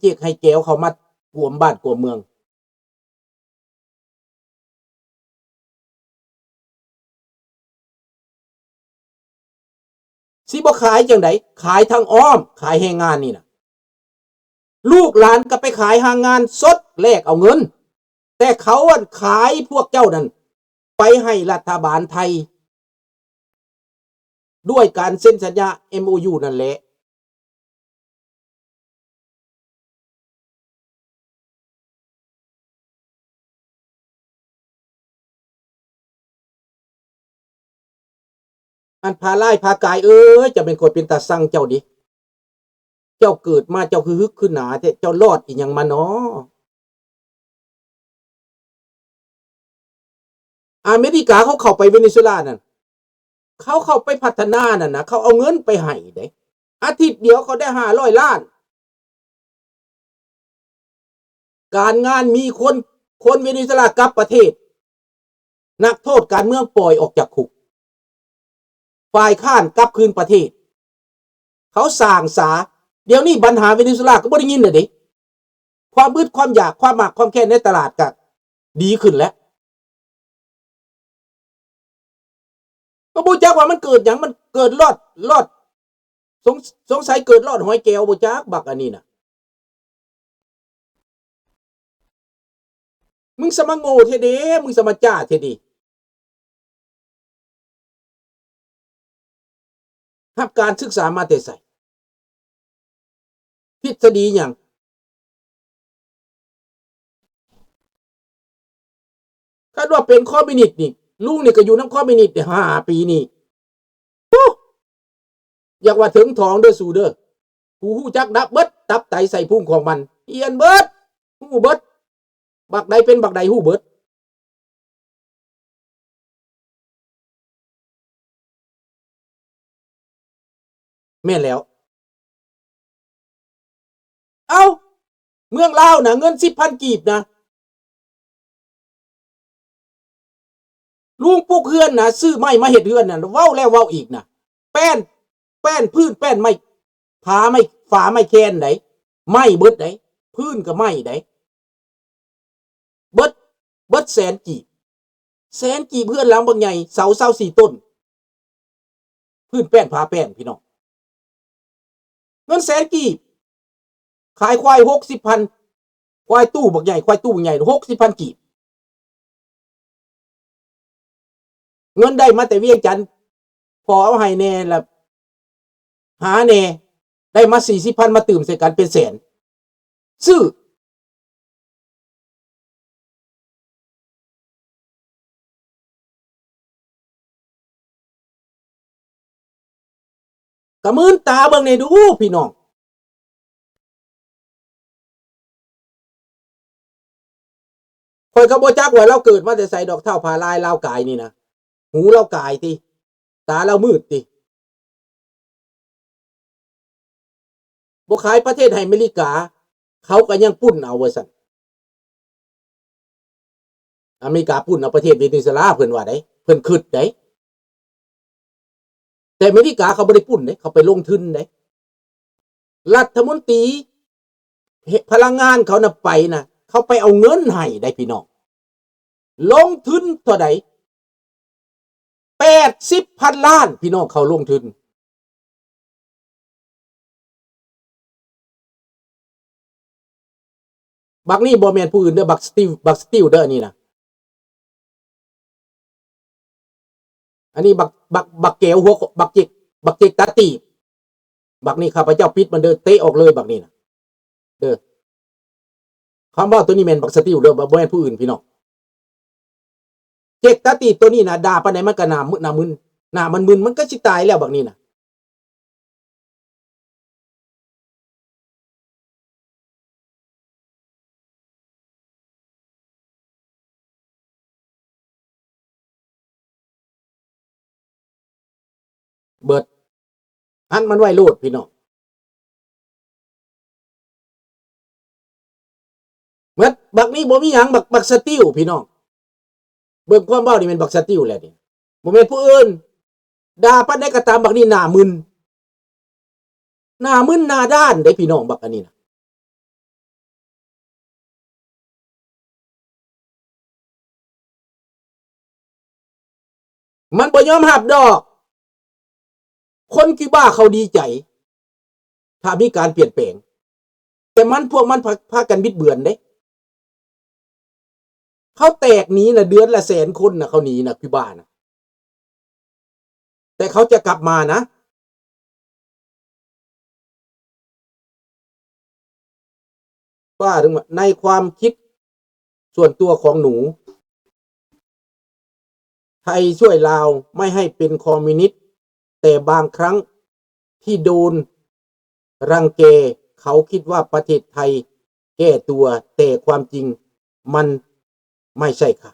ເຈັກໄຫ້ແກວເຂົ້າມາກວມບ້ານກວມເມືອງ. ຊິບໍ່ຂາຍຈັ່ງໃດ? ຂາຍທາງອ້ອມ, ຂາຍແຮງງານນີ້ນະ. ລູກຫຼານກໍໄປຂາຍແຮງງານສົດແລກເອົາເງິນ, ແຕ່ເຂົາອັນຂາຍພວກເຈົ້ານັ້ນໄປໃຫ້ລັດຖະບານໄທ ດ້ວຍການເຊັນສັນຍາ ເອັມໂອຢູ ນັ້ນແຫຼະ. ອັນພາລາຍພາກາຍເອີຍ, ຈະແມ່ນຂ້ອຍເປັນຕາຊັງເຈົ້າເດ. ເຈົ້າເກີດມາເຈົ້າຄືຮຶກຄືໜາແທ້, ເຈົ້າລອດອີ່ຫຍັງມານໍ? ອາເມລິກາເຂົາເຂົ້າໄປເວເນຊູເອລານັ້ນ, ເຂົາເຂົ້າໄປພັດທະນານັ້ນນະ, ເຂົາເອົາເງິນໄປໃຫ້ເດ້. ອາທິດດຽວເຂົາໄດ້ຫ້າຮ້ອຍລ້ານ. ການງານມີຄົນ, ຄົນເວເນຊູເອລາກັບປະເທດ, ນັກໂທດການເມືອງປ່ອຍອອກຈາກຄຸກ, ຝ່າຍຄ້ານກັບຄືນປະເທດ. ເຂົາສ້າງສາ, ດຽວນີ້ບັນຫາເວເນຊູເອລາກໍບໍ່ໄດ້ຍິນແລ້ວເດ້. ຄວາມອຶດຄວາມຢາກ, ຄວາມມາກຄວາມແຄ້ນໃນຕະຫຼາດກໍດີຂຶ້ນແລ້ວ. ກໍບໍ່ຈັກວ່າມັນເກີດຫຍັງ, ມັນເກີດລອດ, ລອດ, ສົງ, ສົງໄສເກີດລອດຫອຍແກວບໍ່ຈັກ ບັກອັນນີ້ນະ. ມຶງສະມາໂງ່ແທ້ເດ, ມຶງສະມາຈ້າແທ້ເດ. ຮັບການສຶກສາມາແຕ່ໃສ? ທິດສະດີຫຍັງ? ຄັນວ່າເປັນຄອມມິວນິດນີ້, ລຸງນີ້ກໍຢູ່ນຳຄອມມິວນິດໄດ້ຫ້າປີນີ້. ໂອ້! ຢາກວ່າເຖິງຖອງເດີສູເດີ. ກູຮູ້ຈັກດັບເບິດ, ຕັບໄຕໄສ້ພຸງຂອງມັນ, ອຽນເບິດ, ຮູ້ເບິດ. ບັກໃດເປັນບັກໃດຮູ້ເບິດ. ແມ່ນແລ້ວ. ເອົ້າ, ເມືອງລາວນະ, ເງິນສິບພັນກີບນະ, ລຸງປຸກເຮືອນນະ, ຊື້ໄມ້ມາເຮັດເຮືອນນະ, ເວົ້າແລ້ວເວົ້າອີກນະ, ແປ້ນ, ແປ້ນພື້ນ, ແປ້ນໄມ້, ຝາໄມ້, ຝາໄມ້ແຄນໃດ, ໄມ້ເບິດໃດ, ພື້ນກໍໄມ້ໃດ. ເບິດ, ເບິດແສນກີບ, ແສນກີບ ເຮືອນຫຼັງບັກໃຫຍ່, ເສົາຊາວສີ່ຕົ້ນ, ພື້ນແປ້ນ ຝາແປ້ນ ພີ່ນ້ອງ, ເງິນແສນກີບ, ຂາຍຄວາຍຫົກສິບພັນ, ຄວາຍຕູ້ບັກໃຫຍ່, ຄວາຍຕູ້ໃຫຍ່ ຫົກສິບພັນກີບ. ເງິນໄດ້ມາແຕ່ວຽງຈັນ, ພໍ່ເອົາໃຫ້ແດ່ ລະຫາແດ່, ໄດ້ມາສີ່ສິບພັນ ມາຕື່ມໃສ່ກັນເປັນແສນ, ຊື້. ກະມືນຕາເບິ່ງແດ່ດູພີ່ນ້ອງ. ຂ້ອຍກໍບໍ່ຈັກວ່າລາວເກີດມາແຕ່ໃສດອກ ທ້າວຜາລາຍລາວກາຍນີ້ນະ. ຫູລາວກາຍຕິ? ຕາລາວມືດຕິ? ບໍ່ຂາຍປະເທດໃຫ້ອາເມລິກາ, ເຂົາກໍຍັງປຸ້ນເອົາວ່າຊັ້ນ. ອາເມລິກາປຸ້ນເອົາປະເທດເວເນຊູເອລາ ເພິ່ນວ່າໃດ, ເພິ່ນຄຶດໃດ. ແຕ່ອາເມລິກາເຂົາບໍ່ໄດ້ປຸ້ນເດ້, ເຂົາໄປລົງທຶນເດ້. ລັດຖະມົນຕີພະລັງງານເຂົານະໄປນະ, ເຂົາໄປເອົາເງິນໃຫ້ໃດ໋ພີ່ນ້ອງ. ລົງທຶນເທົ່າໃດ? ແປດສິບພັນລ້ານ ພີ່ນ້ອງ, ເຂົາລົງທຶນ. ບັກນີ້ບໍ່ແມ່ນຜູ້ອື່ນເດີ, ບັກສະຕິວ, ບັກສະຕິວເດີ ອັນນີ້ນະ. ອັນນີ້ບັກ, ບັກ, ບັກແກວຫົວ, ບັກເຈັກ, ບັກເຈັກຕາຕີບ. ບັກນີ້ຂ້າພະເຈົ້າປິດມັນເດີ, ເຕະອອກເລີຍບັກນີ້ນະ. ເດີ. ຄຳເວົ້າໂຕນີ້ແມ່ນບັກສະຕິວເດີ, ບໍ່, ບໍ່ແມ່ນຜູ້ອື່ນ ພີ່ນ້ອງ. ເຈັກຕາຕີບໂຕນີ້ນະ, ດ່າປານໃດມັນກໍໜ້າມຶນ, ໜ້າມຶນ, ໜ້າມັນມຶນ, ມັນກໍຊິຕາຍແລ້ວບັກນີ້ນະ. ເບິດ. ອັດມັນໄວ້ໂລດ ພີ່ນ້ອງ. ເໝິດ. ບັກນີ້ບໍ່ມີຫຍັງ, ບັກ, ບັກສະຕິວ ພີ່ນ້ອງ. ເບິ່ງຄວາມເວົ້ານີ້ແມ່ນບັກສະຕິວແຫຼະນີ້, ບໍ່ແມ່ນຜູ້ອື່ນ. ດ່າປານໃດກໍຕາມ, ບັກນີ້ໜ້າມຶນ, ໜ້າມຶນໜ້າດ້ານເດ້ ພີ່ນ້ອງ, ບັກອັນນີ້ນະ. ມັນບໍ່ຍອມຮັບດອກ. ຄົນຄິວບາເຂົາດີໃຈ ຖ້າມີການປ່ຽນແປງ, ແຕ່ມັນ ພວກມັນພາ ພາກັນບິດເບືອນເດ້. ເຂົາແຕກໜີນະ ເດືອນລະແສນຄົນນະ ເຂົາໜີນະ ຄິວບານະ. ແຕ່ເຂົາຈະກັບມານະ. ວ່າເຖິງວ່າ ໃນຄວາມຄິດສ່ວນຕົວຂອງໜູ, ໄທຊ່ວຍລາວໄມ່ໃຫ້ເປັນຄອມມິວນິດ, ແຕ່ບາງຄັ້ງທີ່ໂດນ ລັງແກ, ເຂົາຄິດວ່າປະເທດໄທແກ້ຕົວ, ແຕ່ຄວາມຈິງມັນໄມ່ໃຊ່ຄ່ະ.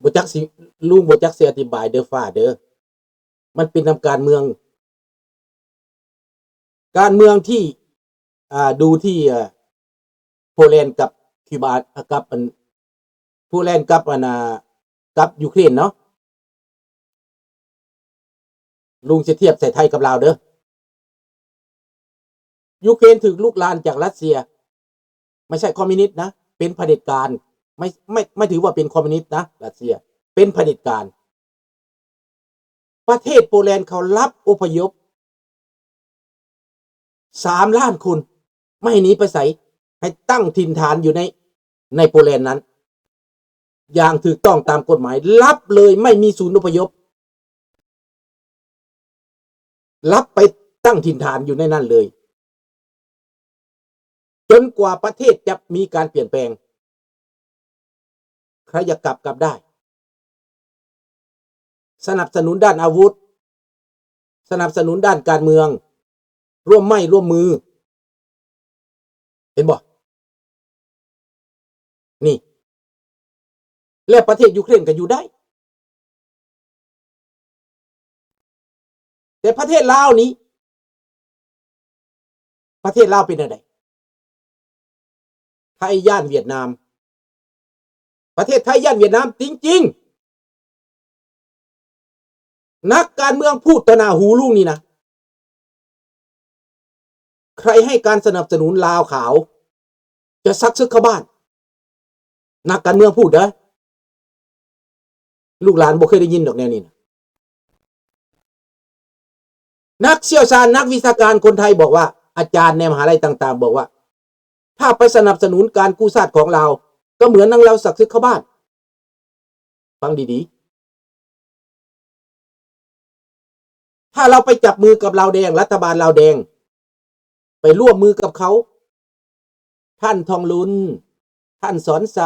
ບໍ່ຈັກຊິ ລຸງບໍ່ຈັກຊິອະທິບາຍເດີຟ້າເດີ. ມັນເປັນນຳການເມືອງ, ການເມືອງທີ່ ອ່າ ດູທີ່ ອ່າ ໂປແລນກັບຄິວບາ ກັບອັນ ໂປແລນກັບອັນ ອ່າ ກັບຢູເຄຣນເນາະ. ລຸງຊິທຽບໃສ່ໄທກັບລາວເດີ. ຢູເຄຣນຖືກລຸກລານຈາກຣັດເຊຍ, ໄມ່ໃຊ່ຄອມມິວນິດນະ, ເປັນຜະເດັດການ. ໄມ່ ໄມ່ ໄມ່ຖືວ່າເປັນຄອມມິວນິດນະ, ຣັດເຊຍເປັນຜະເດັດການ. ປະເທດໂປແລນເຂົາຮັບອົບພະຍົບ ສາມລ້ານຄົນ, ບໍ່ໃຫ້ໜີໄປໃສ, ໃຫ້ຕັ້ງຖິ່ນຖານຢູ່ໃນ ໃນໂປແລນນັ້ນ ຢ່າງຖືກຕ້ອງຕາມກົດໝາຍ, ຮັບເລີຍ, ໄມ່ມີສູນອົບພະຍົບ, ຮັບໄປຕັ້ງຖິ່ນຖານຢູ່ໃນນັ້ນເລີຍ. ຈົນກວ່າປະເທດຈະມີການປ່ຽນແປງ. ໃຄຢາກກັບ ກັບໄດ້. ສະໜັບສະໜູນດ້ານອາວຸດ, ສະໜັບສະໜູນດ້ານການເມືອງ, ຮ່ວມໄມ້ຮ່ວມມື. ເຫັນບໍ່? ນີ້. ແລ້ວປະເທດຢູເຄຣນກໍຢູ່ໄດ້. ແຕ່ປະເທດລາວນີ້ ປະເທດລາວເປັນແນວໃດ? ໄທຢ້ານຫວຽດນາມ. ປະເທດໄທຢ້ານຫວຽດນາມຈິງໆ. ນັກການເມືອງພູດຕໍ່ໜ້າຫູລຸງນີ້ນະ. ໃຄໃຫ້ການສະໜັບສະໜູນລາວຂາວ ຈະສັກສຶກເຂົ້າບ້ານ. ນັກການເມືອງພູດເດີ. ລູກຫຼານບໍ່ເຄີຍໄດ້ຍິນດອກແນວນີ້ນະ. ນັກຊ່ຽວຊານ, ນັກວິຊາການຄົນໄທບອກວ່າ, ອາຈານໃນມະຫາໄລຕ່າງໆບອກວ່າ, ຖ້າໄປສະໜັບສະໜູນການກູ້ຊາດຂອງລາວ, ກໍເໝືອນນາງລາວສັກສຶກເຂົ້າບ້ານ. ຟັງດີໆ. ຖ້າລາວໄປຈັບມືກັບລາວແດງ, ລັດຖະບານລາວແດງ, ໄປຮ່ວມມືກັບເຂົາ, ທ່ານທອງລຸນ, ທ່ານສອນໄຊ,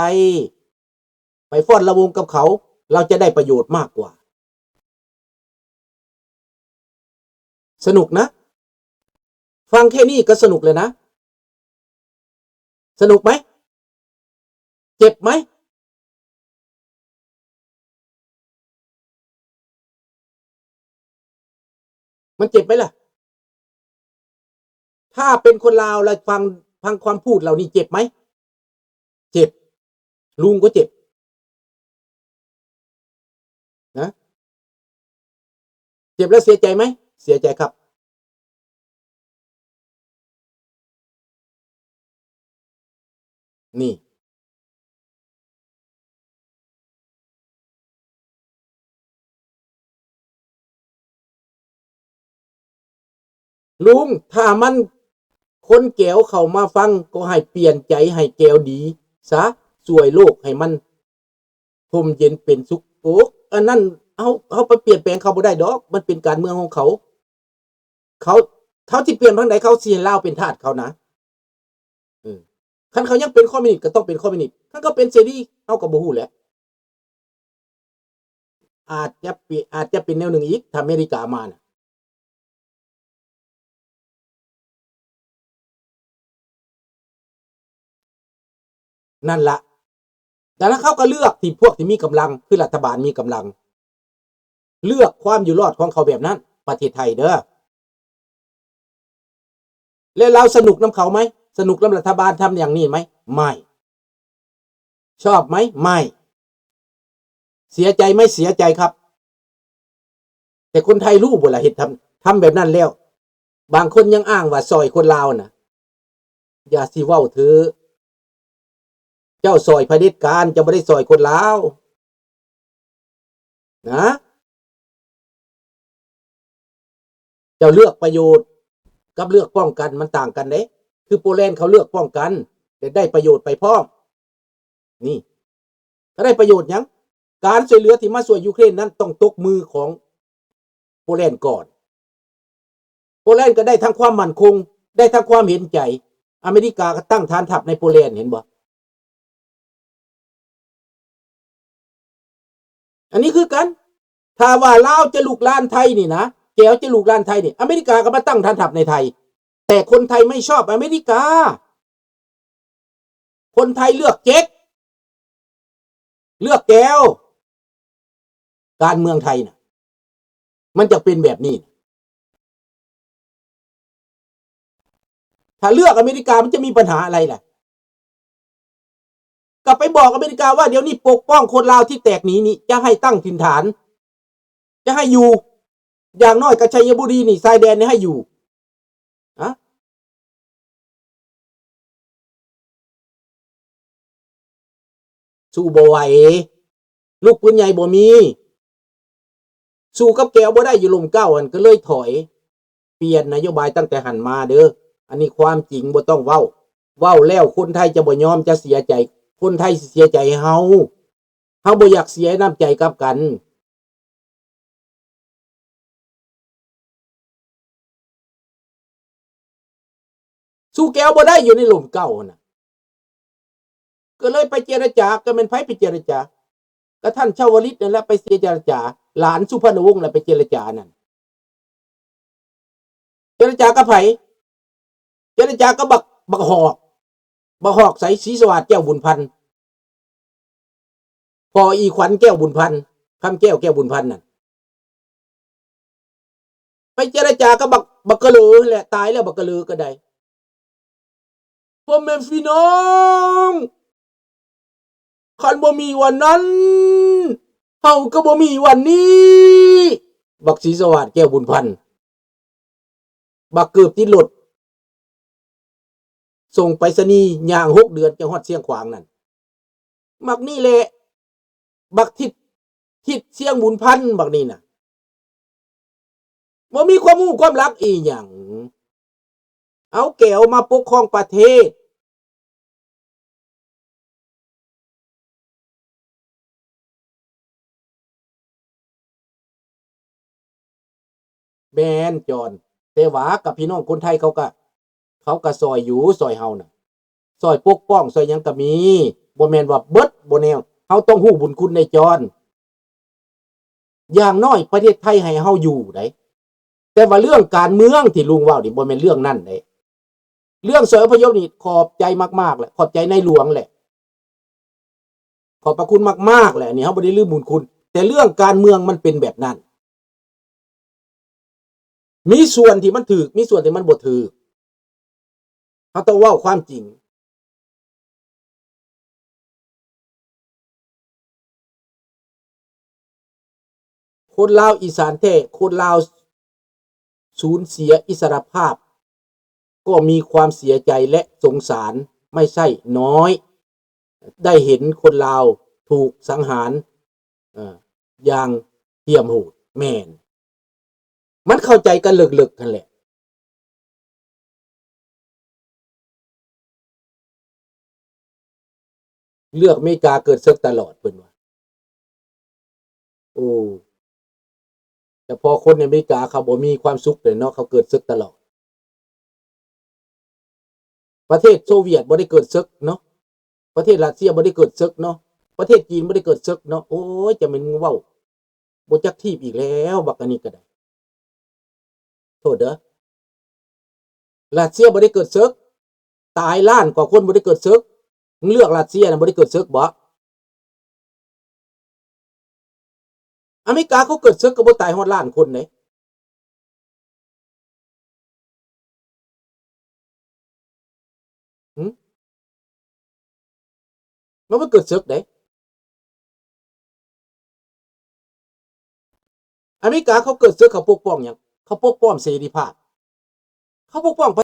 ໄປຟ້ອນລະວົງກັບເຂົາ, ລາວຈະໄດ້ປະໂຫຍດມາກກວ່າ. ສະໜຸກນະ. ຟັງແຄ່ນີ້ກໍສະໜຸກແລ້ວນະ. ສະໜຸກໄໝ? ເຈັບໄໝ? ມັນເຈັບໄໝລະ? ຖ້າເປັນຄົນລາວແລ້ວຟັງ, ຟັງຄຳພູດເຫຼົ່ານີ້ເຈັບໄໝ? ເຈັບ. ລຸງກໍເຈັບນະ. ເຈັບແລ້ວເສຍໃຈໄໝ? ເສຍໃຈຄັບ. ນີ້ ລຸງ, ຖ້າມັນຄົນແກວເຂົ້າມາຟັງ, ກໍໃຫ້ປ່ຽນໃຈໃຫ້ແກວດີຊະ, ຊ່ວຍໂລກໃຫ້ມັນຮົ່ມເຢັນເປັນສຸກ. ໂອ້ ອັນນັ້ນເຮົາ, ເຮົາໄປປ່ຽນແປງເຂົາບໍ່ໄດ້ດອກ, ມັນເປັນການເມືອງຂອງເຂົາ. ເຂົາ, ເຂົາຊິປ່ຽນທາງໃດ, ເຂົາຊິໃຫ້ລາວເປັນທາດເຂົານະ. ເອີ ຄັນເຂົາຍັງເປັນຄອມມິວນິດກໍຕ້ອງເປັນຄອມມິວນິດ, ຄັນເຂົາເປັນເສລີ ເຮົາກໍບໍ່ຮູ້ແຫຼະ. ອາດຈະເປັນ, ອາດຈະເປັນແນວໜຶ່ງອີກ ຖ້າອາເມລິກາມານະ. ນັ້ນລະ. ດັ່ງນັ້ນເຂົາກໍເລືອກທີ່ພວກທີ່ມີກຳລັງ, ຄືລັດຖະບານມີກຳລັງ, ເລືອກຄວາມຢູ່ລອດຂອງເຂົາແບບນັ້ນ, ປະເທດໄທເດີ. ແລະ ລາວສະໜຸກນຳເຂົາໄໝ? ສະໜຸກນຳລັດຖະບານທຳຢ່າງນີ້ໄໝ? ໄມ່. ຊອບໄໝ? ໄມ່. ເສຍໃຈໄໝ? ເສຍໃຈຄັບ. ແຕ່ຄົນໄທຮູ້ບໍ່ລະ ເຮັດທຳ, ທຳແບບນັ້ນແລ້ວ, ບາງຄົນຍັງອ້າງວ່າຊ່ອຍຄົນລາວນະ. ຢ່າຊິເວົ້າເຖາະ. ເຈົ້າຊ່ອຍຜະເດັດການ, ເຈົ້າບໍ່ໄດ້ຊ່ອຍຄົນລາວນະ. ເຈົ້າເລືອກປະໂຫຍດກັບເລືອກປ້ອງກັນ ມັນຕ່າງກັນເດ້. ຄືໂປແລນເຂົາເລືອກປ້ອງກັນ ແລະ ໄດ້ປະໂຫຍດໄປພ້ອມ. ນີ້ ເຂົາໄດ້ປະໂຫຍດຫຍັງ? ການຊ່ວຍເຫຼືອທີ່ມາຊ່ວຍຢູເຄຣນນັ້ນຕ້ອງຕົກມືຂອງໂປແລນກ່ອນ. ໂປແລນກໍໄດ້ທັງຄວາມໝັ້ນຄົງ, ໄດ້ທັງຄວາມເຫັນໃຈ. ອາເມລິກາກໍຕັ້ງຖານທັບໃນໂປແລນ, ເຫັນບໍ່? ອັນນີ້ຄືກັນ. ຖ້າວ່າລາວຈະລຸກລານໄທນີ້ນະ, ແກວຈະລຸກລານໄທນີ້, ອາເມລິກາກໍມາຕັ້ງຖານທັບໃນໄທ. ແຕ່ຄົນໄທໄມ່ຊອບອາເມລິກາ. ຄົນໄທເລືອກເຈັກ ເລືອກແກວ. ການເມືອງໄທນະ ມັນຈະເປັນແບບນີ້. ຖ້າເລືອກອາເມລິກາ ມັນຈະມີບັນຫາອະໄລລະ? ກໍໄປບອກອາເມລິກາວ່າ ດຽວນີ້ປົກປ້ອງຄົນລາວທີ່ແຕກໜີນີ້ ຈະໃຫ້ຕັ້ງຖິ່ນຖານ, ຈະໃຫ້ຢູ່. ຢ່າງໜ້ອຍກໍໄຊຍະບູລີນີ້ ຊາຍແດນນີ້ໃຫ້ຢູ່. ຮະ? ສູ້ບໍ່ໄຫວ, ລູກປືນໃຫຍ່ບໍ່ມີ, ສູ້ກັບແກວບໍ່ໄດ້ຢູ່ຫຼົ່ມເກົ້າຫັ້ນ ກໍເລີຍຖອຍ. ປ່ຽນນະໂຍບາຍຕັ້ງແຕ່ຫັ້ນມາເດີ້. ອັນນີ້ຄວາມຈິງ ບໍ່ຕ້ອງເວົ້າ. ເວົ້າແລ້ວຄົນໄທຈະບໍ່ຍອມ, ຈະເສຍໃຈ. ຄົນໄທຊິເສຍໃຈໃຫ້ເຮົາ. ເຮົາບໍ່ຢາກເສຍນ້ຳໃຈກັບກັນ. ສູ້ແກວບໍ່ໄດ້ຢູ່ໃນຫຼົ່ມເກົ້າຫັ້ນນະ. ກໍເລີຍໄປເຈລະຈາ. ກໍແມ່ນໃຜໄປເຈລະຈາ? ກໍທ່ານຊາວລິດນັ້ນແຫຼະໄປເຈລະຈາ. ຫຼານສຸພັນນະວົງແຫຼະໄປເຈລະຈານັ້ນ. ເຈລະຈາກັບໃຜ? ເຈລະຈາກັບບັກ ບັກຫອກ. ບັກຫອກໃສ? ສີສະຫວາດ ແກ້ວບຸນພັນ. ພໍ່ອີຂວັນ ແກ້ວບຸນພັນ, ຄຳແກ້ວ ແກ້ວບຸນພັນນັ້ນ. ໄປເຈລະຈາກັບບັກ ບັກກະເຫຼີຫັ້ນແຫຼະ. ຕາຍແລ້ວບັກກະເຫຼີກໍໄດ້. ພໍ່ແມ່ພີ່ນ້ອງ, ຄັນບໍ່ມີວັນນັ້ນ ເຮົາກໍບໍ່ມີວັນນີ້. ບັກສີສະຫວາດ ແກ້ວບຸນພັນ, ບັກເກີບຕິດລົດ ສົ່ງໄປສະນີ ຍ່າງຫົກເດືອນຈຶ່ງຮອດຊຽງຂວາງນັ້ນ. ບັກນີ້ແຫຼະ ບັກທິດ ທິດຊຽງບຸນພັນ ບັກນີ້ນະ. ບໍ່ມີຄວາມຮູ້ຄວາມລັກອີຫຍັງ. ເອົາແກວມາປົກຄອງປະເທດ. ແມ່ນຈອນ, ແຕ່ວ່າກັບພີ່ນ້ອງຄົນໄທເຂົາກະ ເຂົາກະຊ່ອຍຢູ່, ຊ່ອຍເຮົານະ, ຊ່ອຍປົກປ້ອງ ຊ່ອຍຫຍັງກະມີ. ບໍ່ແມ່ນວ່າເບິດບໍ່ແນວ. ເຮົາຕ້ອງຮູ້ບຸນຄຸນໃນຈອນ. ຢ່າງໜ້ອຍປະເທດໄທໃຫ້ເຮົາຢູ່ໃດ໋. ແຕ່ວ່າເລື່ອງການເມືອງທີ່ລຸງເວົ້ານີ້ ບໍ່ແມ່ນເລື່ອງນັ້ນເດ້. ເລື່ອງຊ່ອຍອະພະຍົບນີ້ ຂອບໃຈມາກໆແຫຼະ, ຂອບໃຈໃນຫຼວງແຫຼະ, ຂອບພະຄຸນມາກໆແຫຼະ. ອັນນີ້ເຮົາບໍ່ໄດ້ລືມບຸນຄຸນ, ແຕ່ເລື່ອງການເມືອງມັນເປັນແບບນັ້ນ. ມີສ່ວນທີ່ມັນຖືກ, ມີສ່ວນທີ່ມັນບໍ່ຖືກ. ເຮົາຕ້ອງເວົ້າຄວາມຈິງ. ຄົນລາວອີສານແທ້, ຄົນລາວສູນເສຍອິດສະຫຼະພາບ ກໍມີຄວາມເສຍໃຈ ແລະ ສົງສານໄມ່ໃຊ່ນ້ອຍ. ໄດ້ເຫັນຄົນລາວຖືກສັງຫານ ເອີ ຢ່າງຫ້ຽມໂຫດ. ແມ່ນ, ມັນເຂົ້າໃຈກັນເລິກໆຫັ້ນແຫຼະ. ເລື່ອງອາເມລິກາເກີດເສິກຕະຫຼອດ ເພິ່ນວ່າ. ໂອ້ ແຕ່ພໍຄົນໃນອາເມລິກາເຂົາບໍ່ມີຄວາມສຸກເລີຍເນາະ, ເຂົາເກີດເສິກຕະຫຼອດ. ປະເທດໂຊວຽດບໍ່ໄດ້ເກີດເສິກເນາະ, ປະເທດຣັດເຊຍບໍ່ໄດ້ເກີດເສິກເນາະ, ປະເທດຈີນບໍ່ໄດ້ເກີດເສິກເນາະ. ໂອ້ຍ ຈະແມ່ນເວົ້າບໍ່ຈັກທີບອີກແລ້ວ, ບັກອັນນີ້ກໍໄດ້. ໂທດເດີ້, ຣັດເຊຍບໍ່ໄດ້ເກີດເສິກ, ຕາຍລ້ານກວ່າຄົນບໍ່ໄດ້ເກີດເສິກ. ມຶງເລືອກຣັດເຊຍນະ ບໍ່ໄດ້ເກີດເສິກບໍ? ອາເມລິກາເຂົາເກີດເສິກກໍບໍ່ຕາຍຮອດລ້ານຄົນເດ້. ຫຶ? ມັນບໍ່ເກີດເສິກເດ້. ອາເມລິກາເຂົາເກີດເສິກ ເຂົາປົກປ້ອງຫຍັງ? ເຂົາປົກປ້ອງເສລີພາບ, ເຂົາປົກປ້ອງປ